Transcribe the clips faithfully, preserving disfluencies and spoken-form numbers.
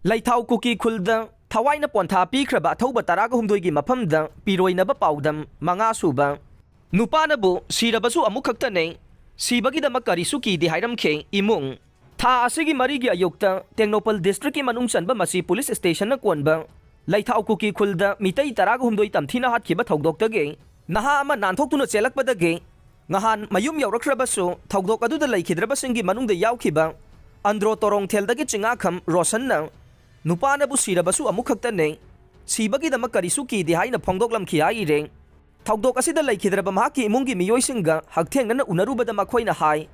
ꯂꯩꯊꯥꯎ ꯀꯨꯀꯤ ꯈꯨꯜꯗ ꯊꯋꯥꯏꯅ ꯄꯣꯟꯊꯥ ꯄꯤꯈ꯭ꯔꯕ ꯑꯊꯧꯕ ꯇꯔꯥꯒ ꯍꯨꯝꯗꯣꯏꯒꯤ ꯃꯐꯝꯗ ꯄꯤꯔꯣꯏꯅꯕ ꯄꯥꯎꯗꯝ꯫ ꯃꯉꯥ ꯁꯨꯕ, ꯅꯨꯄꯥꯅꯕꯨ ꯁꯤꯔꯕꯁꯨ ꯑꯃꯨꯛ ꯈꯛꯇꯅꯦ, ꯁꯤꯕꯒꯤꯗꯃꯛ ꯀꯔꯤꯁꯨ ꯀꯤꯗꯦ ꯍꯥꯏꯔꯝꯈꯤ ꯏꯃꯨꯡ꯫ ꯊꯥ ꯑꯁꯤꯒꯤ ꯃꯔꯤꯒꯤ ꯑꯌꯨꯛꯇ ꯇꯦꯡꯅꯧꯄꯜ ꯗꯤꯁꯇ꯭ꯔꯤꯛꯀꯤ ꯃꯅꯨꯡ ꯆꯟꯕ ꯃꯁꯤ ꯄꯨꯂꯤꯁ ꯁ꯭ꯇꯦꯁꯟꯅ ꯀꯣꯟꯕ ꯂꯩꯊꯥꯎ ꯀꯨꯀꯤ ꯈꯨꯜꯗ ꯃꯤꯇꯩ ꯇꯔꯥꯒ ꯍꯨꯝꯗꯣꯏ ꯇꯝꯊꯤꯅ ꯍꯥꯠꯈꯤꯕ ꯊꯧꯗꯣꯛꯇꯒꯤ ꯅꯍꯥ ꯑꯃ ꯅꯥꯟꯊꯣꯛꯇꯨꯅ ꯆꯦꯜꯂꯛꯄꯗꯒꯤ ꯉꯍꯥꯟ ꯃꯌꯨꯝ ꯌꯧꯔꯛꯈ꯭ꯔꯕꯁꯨ ꯊꯧꯗꯣꯛ ꯑꯗꯨꯗ ꯂꯩꯈꯤꯗ꯭ꯔꯕꯁꯤꯡꯒꯤ ꯃꯅꯨꯡꯗ ꯌꯥꯎꯈꯤꯕ ꯑꯟꯗ꯭ꯔꯣ ꯇꯣꯔꯣꯡꯊꯦꯜꯗꯒꯤ ꯆꯤꯡꯉꯥꯈꯝ ꯔꯣꯁꯟꯅ ꯅꯨꯄꯥꯅꯕꯨ ꯁꯤꯔꯕꯁꯨ ꯑꯃꯨꯛ ꯈꯛꯇꯅꯦ, ꯁꯤꯕꯒꯤꯗꯃꯛ ꯀꯔꯤꯁꯨ ꯀꯤꯗꯦ ꯍꯥꯏꯅ ꯐꯣꯡꯗꯣꯛꯂꯝꯈꯤ ꯍꯥꯏꯔꯦ꯫ ꯊꯧꯗꯣꯛ ꯑꯁꯤꯗ ꯂꯩꯈꯤꯗ꯭ꯔꯕ ꯃꯍꯥꯛꯀꯤ ꯏꯃꯨꯡꯒꯤ ꯃꯤꯑꯣꯏꯁꯤꯡꯒ ꯍꯛꯊꯦꯡꯅꯅ ꯎꯅꯔꯨꯕꯗ ꯃꯈꯣꯏꯅ ꯍꯥꯏ,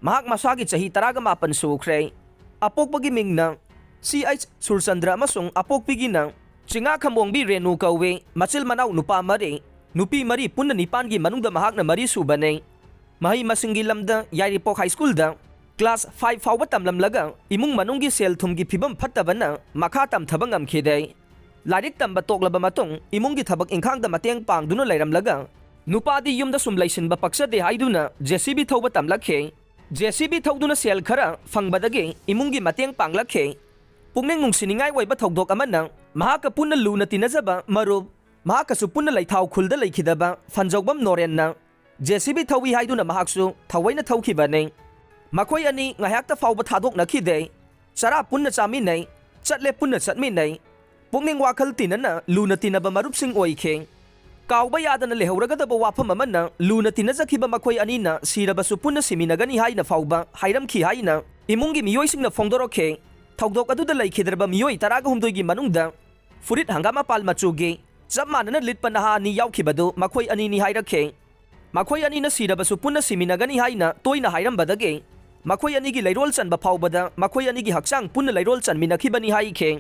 ꯃꯍꯥꯛ ꯃꯁꯥꯒꯤ ꯆꯍꯤ ꯇꯔꯥꯒ ꯃꯥꯄꯟ ꯁꯨꯈ꯭ꯔꯦ꯫ ꯑꯄꯣꯛꯄꯒꯤ ꯃꯤꯡꯅ ꯁꯤ ꯑꯩꯆ ꯁꯨꯔꯆꯟꯗ꯭ꯔ ꯑꯃꯁꯨꯡ ꯑꯄꯣꯛꯄꯤꯒꯤꯅ ꯆꯤꯉꯥ ꯈꯝꯕꯣꯡꯕꯤ ꯔꯦꯅꯨ ꯀꯧꯏ꯫ ꯃꯆꯤꯜ ꯃꯅꯥꯎ ꯅꯨꯄꯥ ꯃꯔꯤ, ꯅꯨꯄꯤ ꯃꯔꯤ, ꯄꯨꯟꯅ ꯅꯤꯄꯥꯟꯒꯤ ꯃꯅꯨꯡꯗ ꯃꯍꯥꯛꯅ ꯃꯔꯤ ꯁꯨꯕꯅꯤ꯫ ꯃꯍꯩ ꯃꯁꯤꯡꯒꯤ ꯂꯝꯗ ꯌꯥꯏꯔꯤꯄꯣꯛ ꯍꯥꯏ ꯁ꯭ꯀꯨꯜꯗ ꯀ꯭ꯂꯥꯁ ꯐꯥꯏꯚ ꯐꯥꯎꯕ ꯇꯝꯂꯝꯂꯒ ꯏꯃꯨꯡ ꯃꯅꯨꯡꯒꯤ ꯁꯦꯜ ꯊꯨꯝꯒꯤ ꯐꯤꯕꯝ ꯐꯠꯇꯕꯅ ꯃꯈꯥ ꯇꯝꯊꯕ ꯉꯝꯈꯤꯗꯦ꯫ ꯂꯥꯏꯔꯤꯛ ꯇꯝꯕ ꯇꯣꯛꯂꯕ ꯃꯇꯨꯡ ꯏꯃꯨꯡꯒꯤ ꯊꯕꯛ ꯏꯪꯈꯥꯡꯗ ꯃꯇꯦꯡ ꯄꯥꯡꯗꯨꯅ ꯂꯩꯔꯝꯂꯒ ꯅꯨꯄꯥꯗꯤ ꯌꯨꯝꯗ ꯁꯨꯝ ꯂꯩꯁꯤꯟꯕ ꯄꯛꯆꯗꯦ ꯍꯥꯏꯗꯨꯅ ꯖꯦ ꯁꯤ ꯕꯤ ꯊꯧꯕ ꯇꯝꯂꯛꯈꯤ꯫ ꯖꯦ ꯁꯤ ꯕꯤ ꯊꯧꯗꯨꯅ ꯁꯦꯜ ꯈꯔ ꯐꯪꯕꯗꯒꯤ ꯏꯃꯨꯡꯒꯤ ꯃꯇꯦꯡ ꯄꯥꯡꯂꯛꯈꯤ꯫ ꯄꯨꯛꯅꯤꯡ ꯅꯨꯡꯁꯤꯅꯤꯡꯉꯥꯏ ꯑꯣꯏꯕ ꯊꯧꯗꯣꯛ ꯑꯃꯅ ꯃꯍꯥꯛꯀ ꯄꯨꯟꯅ ꯂꯨꯅ ꯇꯤꯟꯅꯖꯕ ꯃꯔꯨꯞ, ꯃꯍꯥꯛꯀꯁꯨ ꯄꯨꯟꯅ ꯂꯩꯊꯥꯎ ꯈꯨꯜꯗ ꯂꯩꯈꯤꯗꯕ ꯐꯟꯖꯧꯕꯝ ꯅꯣꯔꯦꯟꯅ ꯖꯦ ꯁꯤ ꯕꯤ ꯊꯧꯏ ꯍꯥꯏꯗꯨꯅ ꯃꯍꯥꯛꯁꯨ ꯊꯑꯣꯏꯅ ꯊꯧꯈꯤꯕꯅꯤ꯫ ꯃꯈꯣꯏ ꯑꯅꯤ ꯉꯥꯏꯍꯥꯛꯇ ꯐꯥꯎꯕ ꯊꯥꯗꯣꯛꯅꯈꯤꯗꯦ꯫ ꯆꯔꯥ ꯄꯨꯟꯅ ꯆꯥꯃꯤꯟꯅꯩ, ꯆꯠꯂꯦ ꯄꯨꯟꯅ ꯆꯠꯃꯤꯟꯅꯩ꯫ ꯄꯨꯛꯅꯤꯡ ꯋꯥꯈꯜ ꯇꯤꯟꯅꯅ ꯂꯨꯅ ꯇꯤꯟꯅꯕ ꯃꯔꯨꯞꯁꯤꯡ ꯑꯣꯏꯈꯤ꯫ ꯀꯥꯎꯕ ꯌꯥꯗꯅ ꯂꯩꯍꯧꯔꯒꯗꯕ ꯋꯥꯐꯝ ꯑꯃꯅ ꯂꯨꯅ ꯇꯤꯟꯅꯖꯈꯤꯕ ꯃꯈꯣꯏ ꯑꯅꯤꯅ ꯁꯤꯔꯕꯁꯨ ꯄꯨꯟꯅ ꯁꯤꯃꯤꯟꯅꯒꯅꯤ ꯍꯥꯏꯅ ꯐꯥꯎꯕ ꯍꯥꯏꯔꯝꯈꯤ ꯍꯥꯏꯅ ꯏꯃꯨꯡꯒꯤ ꯃꯤꯑꯣꯏꯁꯤꯡꯅ ꯐꯣꯡꯗꯣꯔꯛꯈꯤ꯫ ꯊꯧꯗꯣꯛ ꯑꯗꯨꯗ ꯂꯩꯈꯤꯗ꯭ꯔꯕ ꯃꯤꯑꯣꯏ ꯇꯔꯥꯒ ꯍꯨꯝꯗꯣꯏꯒꯤ ꯃꯅꯨꯡꯗ ꯐꯨꯔꯤꯠ ꯍꯪꯒꯥꯝ ꯃꯄꯥꯜ ꯃꯆꯨꯒꯤ ꯆꯞ ꯃꯥꯟꯅꯅ ꯂꯤꯠꯄ ꯅꯍꯥ ꯑꯅꯤ ꯌꯥꯎꯈꯤꯕꯗꯨ ꯃꯈꯣꯏ ꯑꯅꯤꯅꯤ ꯍꯥꯏꯔꯛꯈꯤ꯫ ꯃꯈꯣꯏ ꯑꯅꯤꯅ ꯁꯤꯔꯕꯁꯨ ꯄꯨꯟꯅ ꯁꯤꯃꯤꯟꯅꯒꯅꯤ ꯍꯥꯏꯅ ꯇꯣꯏꯅ ꯍꯥꯏꯔꯝꯕꯗꯒꯤ ꯃꯈꯣꯏ ꯑꯅꯤꯒꯤ ꯂꯩꯔꯣꯜ ꯆꯟꯕ ꯐꯥꯎꯕꯗ ꯃꯈꯣꯏ ꯑꯅꯤꯒꯤ ꯍꯛꯆꯥꯡ ꯄꯨꯟꯅ ꯂꯩꯔꯣꯜ ꯆꯟꯃꯤꯟꯅꯈꯤꯕꯅꯤ ꯍꯥꯏꯈꯤ꯫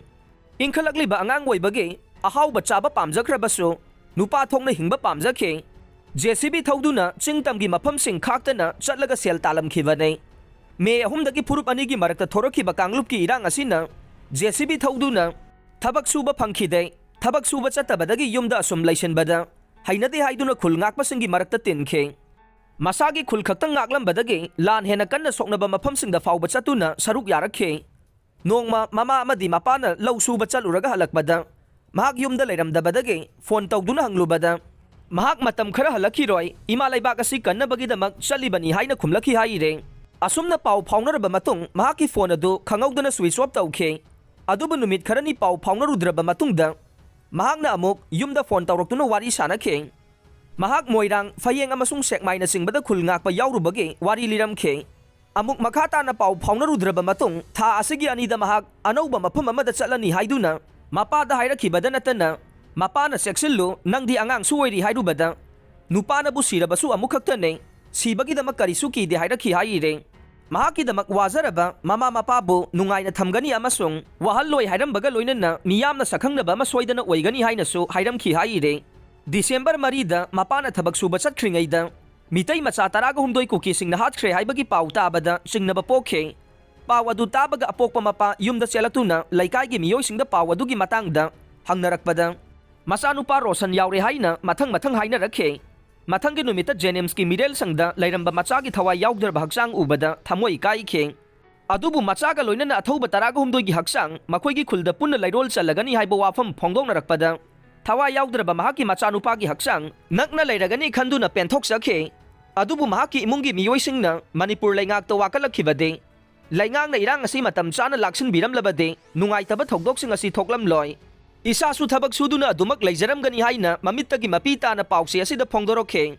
ꯏꯟꯈꯠꯂꯛꯂꯤꯕ ꯑꯉꯥꯡ ꯑꯣꯏꯕꯒꯤ ꯑꯍꯥꯎꯕ ꯆꯥꯕ ꯄꯥꯝꯖꯈ꯭ꯔꯕꯁꯨ ꯅꯨꯄꯥ ꯊꯣꯛꯅ ꯍꯤꯡꯕ ꯄꯥꯝꯖꯈꯤ꯫ ꯖꯦ ꯁꯤ ꯕꯤ ꯊꯧꯗꯨꯅ ꯆꯤꯡ ꯇꯝꯒꯤ ꯃꯐꯝꯁꯤꯡ ꯈꯥꯛꯇꯅ ꯆꯠꯂꯒ ꯁꯦꯜ ꯇꯥꯜꯂꯝꯈꯤꯕꯅꯤ꯫ ꯃꯦ ꯑꯍꯨꯝꯗꯒꯤ ꯐꯨꯔꯨꯞ ꯑꯅꯤꯒꯤ ꯃꯔꯛꯇ ꯊꯣꯔꯛꯈꯤꯕ ꯀꯥꯡꯂꯨꯞꯀꯤ ꯏꯔꯥꯡ ꯑꯁꯤꯅ ꯖꯦ ꯁꯤ ꯕꯤ ꯊꯧꯗꯨꯅ ꯊꯕꯛ ꯁꯨꯕ ꯐꯪꯈꯤꯗꯦ꯫ ꯊꯕꯛ ꯁꯨꯕ ꯆꯠꯇꯕꯗꯒꯤ ꯌꯨꯝꯗ ꯑꯁꯨꯝ ꯂꯩꯁꯤꯟꯕꯗ ꯍꯩꯅꯗꯦ ꯍꯥꯏꯗꯨꯅ ꯈꯨꯜ ꯉꯥꯛꯄꯁꯤꯡꯒꯤ ꯃꯔꯛꯇ ꯇꯤꯟꯈꯤ꯫ ꯃꯁꯥꯒꯤ ꯈꯨꯜ ꯈꯛꯇꯪ ꯉꯥꯛꯂꯝꯕꯗꯒꯤ ꯂꯥꯟ ꯍꯦꯟꯅ ꯀꯟꯅ ꯁꯣꯛꯅꯕ ꯃꯐꯝꯁꯤꯡꯗ ꯐꯥꯎꯕ ꯆꯠꯇꯨꯅ ꯁꯔꯨꯛ ꯌꯥꯔꯛꯈꯤ꯫ ꯅꯣꯡꯃ ꯃꯃꯥ ꯑꯃꯗꯤ ꯃꯄꯥꯅ ꯂꯧ ꯁꯨꯕ ꯆꯠꯂꯨꯔꯒ ꯍꯜꯂꯛꯄꯗ ꯃꯍꯥꯛ ꯌꯨꯝꯗ ꯂꯩꯔꯝꯗꯕꯗꯒꯤ ꯐꯣꯟ ꯇꯧꯗꯨꯅ ꯍꯪꯂꯨꯕꯗ, ꯃꯍꯥꯛ ꯃꯇꯝ ꯈꯔ ꯍꯜꯂꯛꯈꯤꯔꯣꯏ, ꯏꯃꯥ ꯂꯩꯕꯥꯛ ꯑꯁꯤ ꯀꯟꯅꯕꯒꯤꯗꯃꯛ ꯆꯠꯂꯤꯕꯅꯤ ꯍꯥꯏꯅ ꯈꯨꯝꯂꯛꯈꯤ ꯍꯥꯏꯔꯦ꯫ ꯑꯁꯨꯝꯅ ꯄꯥꯎ ꯐꯥꯎꯅꯔꯕ ꯃꯇꯨꯡ ꯃꯍꯥꯛꯀꯤ ꯐꯣꯟ ꯑꯗꯨ ꯈꯪꯍꯧꯗꯅ switch off ꯇꯧꯈꯤ꯫ ꯑꯗꯨꯕꯨ ꯅꯨꯃꯤꯠ ꯈꯔꯅꯤ ꯄꯥꯎ ꯐꯥꯎꯅꯔꯨꯗ꯭ꯔꯕ ꯃꯇꯨꯡꯗ ꯃꯍꯥꯛꯅ ꯑꯃꯨꯛ ꯌꯨꯝꯗ ꯐꯣꯟ ꯇꯧꯔꯛꯇꯨꯅ ꯋꯥꯔꯤ ꯁꯥꯅꯈꯤ꯫ ꯃꯍꯥꯛ ꯃꯣꯏꯔꯥꯡ, ꯐꯌꯦꯡ ꯑꯃꯁꯨꯡ ꯁꯦꯛꯃꯥꯏꯅꯆꯤꯡꯕꯗ ꯈꯨꯜ ꯉꯥꯛꯄ ꯌꯥꯎꯔꯨꯕꯒꯤ ꯋꯥꯔꯤ ꯂꯤꯔꯝꯈꯤ꯫ ꯑꯃꯨꯛ ꯃꯈꯥ ꯇꯥꯅ ꯄꯥꯎ ꯐꯥꯎꯅꯔꯨꯗ꯭ꯔꯕ ꯃꯇꯨꯡ ꯊꯥ ꯑꯁꯤꯒꯤ ꯑꯅꯤꯗ ꯃꯍꯥꯛ ꯑꯅꯧꯕ ꯃꯐꯝ ꯑꯃꯗ ꯆꯠꯂꯅꯤ ꯍꯥꯏꯗꯨꯅ ꯃꯄꯥꯗ ꯍꯥꯏꯔꯛꯈꯤꯕꯗ ꯅꯠꯇꯅ, ꯃꯄꯥꯅ "ꯆꯦꯛꯁꯤꯜꯂꯨ, ꯅꯪꯗꯤ ꯑꯉꯥꯡꯁꯨ ꯑꯣꯏꯔꯤ" ꯍꯥꯏꯔꯨꯕꯗ, "ꯅꯨꯄꯥꯅꯕꯨ ꯁꯤꯔꯕꯁꯨ ꯑꯃꯨꯛꯈꯛꯇꯅꯦ, ꯁꯤꯕꯒꯤꯗꯃꯛ ꯀꯔꯤꯁꯨ ꯀꯤꯗꯦ" ꯍꯥꯏꯔꯛꯈꯤ ꯍꯥꯏꯔꯦ꯫ ꯃꯍꯥꯛꯀꯤꯗꯃꯛ ꯋꯥꯖꯔꯕ ꯃꯃꯥ ꯃꯄꯥꯕꯨ ꯅꯨꯡꯉꯥꯏꯅ ꯊꯝꯒꯅꯤ ꯑꯃꯁꯨꯡ ꯋꯥꯍꯜꯂꯣꯏ ꯍꯥꯏꯔꯝꯕꯒ ꯂꯣꯏꯅꯅ ꯃꯤꯌꯥꯝꯅ ꯁꯛꯈꯪꯅꯕ ꯑꯃ ꯁꯣꯏꯗꯅ ꯑꯣꯏꯒꯅꯤ ꯍꯥꯏꯅꯁꯨ ꯍꯥꯏꯔꯝꯈꯤ ꯍꯥꯏꯔꯦ꯫ ꯗꯤꯁꯦꯝꯕꯔ ꯃꯔꯤꯗ ꯃꯄꯥꯅ ꯊꯕꯛ ꯁꯨꯕ ꯆꯠꯈ꯭ꯔꯤꯉꯩꯗ ꯃꯤꯇꯩ ꯃꯆꯥ ꯇꯔꯥꯒ ꯍꯨꯝꯗꯣꯏ ꯀꯨꯀꯤꯁꯤꯡꯅ ꯍꯥꯠꯈ꯭ꯔꯦ ꯍꯥꯏꯕꯒꯤ ꯄꯥꯎ ꯇꯥꯕꯗ ꯆꯤꯡꯅꯕ ꯄꯣꯛꯈꯤ꯫ ꯄꯥꯎ ꯑꯗꯨ ꯇꯥꯕꯒ ꯑꯄꯣꯛꯄ ꯃꯄꯥ ꯌꯨꯝꯗ ꯆꯦꯜꯂꯛꯇꯨꯅ ꯂꯩꯀꯥꯏꯒꯤ ꯃꯤꯑꯣꯏꯁꯤꯡꯗ ꯄꯥꯎ ꯑꯗꯨꯒꯤ ꯃꯇꯥꯡꯗ ꯍꯪꯅꯔꯛꯄꯗ, ꯃꯆꯥꯅꯨꯄꯥ ꯔꯣꯁꯟ ꯌꯥꯎꯔꯦ ꯍꯥꯏꯅ ꯃꯊꯪ ꯃꯊꯪ ꯍꯥꯏꯅꯔꯛꯈꯤ꯫ ꯃꯊꯪꯒꯤ ꯅꯨꯃꯤꯠꯇ ꯖꯦꯅꯤꯝꯁꯀꯤ ꯃꯤꯔꯦꯜ ꯁꯪꯗ ꯂꯩꯔꯝꯕ ꯃꯆꯥꯒꯤ ꯊꯋꯥꯏ ꯌꯥꯎꯗ꯭ꯔꯕ ꯍꯛꯆꯥꯡ ꯎꯕꯗ ꯊꯃꯣꯏ ꯀꯥꯏꯈꯤ꯫ ꯑꯗꯨꯕꯨ ꯃꯆꯥꯒ ꯂꯣꯏꯅꯅ ꯑꯊꯧꯕ ꯇꯔꯥꯒ ꯍꯨꯝꯗꯣꯏꯒꯤ ꯍꯛꯆꯥꯡ ꯃꯈꯣꯏꯒꯤ ꯈꯨꯜꯗ ꯄꯨꯟꯅ ꯂꯩꯔꯣꯜ ꯆꯜꯂꯒꯅꯤ ꯍꯥꯏꯕ ꯋꯥꯐꯝ ꯐꯣꯡꯗꯣꯛꯅꯔꯛꯄꯗ, ꯊꯋꯥꯏ ꯌꯥꯎꯗ꯭ꯔꯕ ꯃꯍꯥꯛꯀꯤ ꯃꯆꯥꯅꯨꯄꯥꯒꯤ ꯍꯛꯆꯥꯡ ꯅꯛꯅ ꯂꯩꯔꯒꯅꯤ ꯈꯟꯗꯨꯅ ꯄꯦꯟꯊꯣꯛꯆꯈꯤ꯫ ꯑꯗꯨꯕꯨ ꯃꯍꯥꯛꯀꯤ ꯏꯃꯨꯡꯒꯤ ꯃꯤꯑꯣꯏꯁꯤꯡꯅ ꯃꯅꯤꯄꯨꯔ ꯂꯩꯉꯥꯛꯇ ꯋꯥꯀꯠꯂꯛꯈꯤꯕꯗꯤ, ꯂꯩꯉꯥꯛꯅ ꯏꯔꯥꯡ ꯑꯁꯤ ꯃꯇꯝ ꯆꯥꯅ ꯂꯥꯛꯁꯤꯟꯕꯤꯔꯝꯂꯕꯗꯤ ꯅꯨꯡꯉꯥꯏꯇꯕ ꯊꯧꯗꯣꯛꯁꯤꯡ ꯑꯁꯤ ꯊꯣꯛꯂꯝꯂꯣꯏ꯫ ꯏꯁꯥꯁꯨ ꯊꯕꯛ ꯁꯨꯗꯨꯅ ꯑꯗꯨꯃꯛ ꯂꯩꯖꯔꯝꯒꯅꯤ ꯍꯥꯏꯅ ꯃꯃꯤꯠꯇꯒꯤ ꯃꯄꯤ ꯇꯥꯅ ꯄꯥꯎꯆꯦ ꯑꯁꯤꯗ ꯐꯣꯡꯗꯣꯔꯛꯈꯤ꯫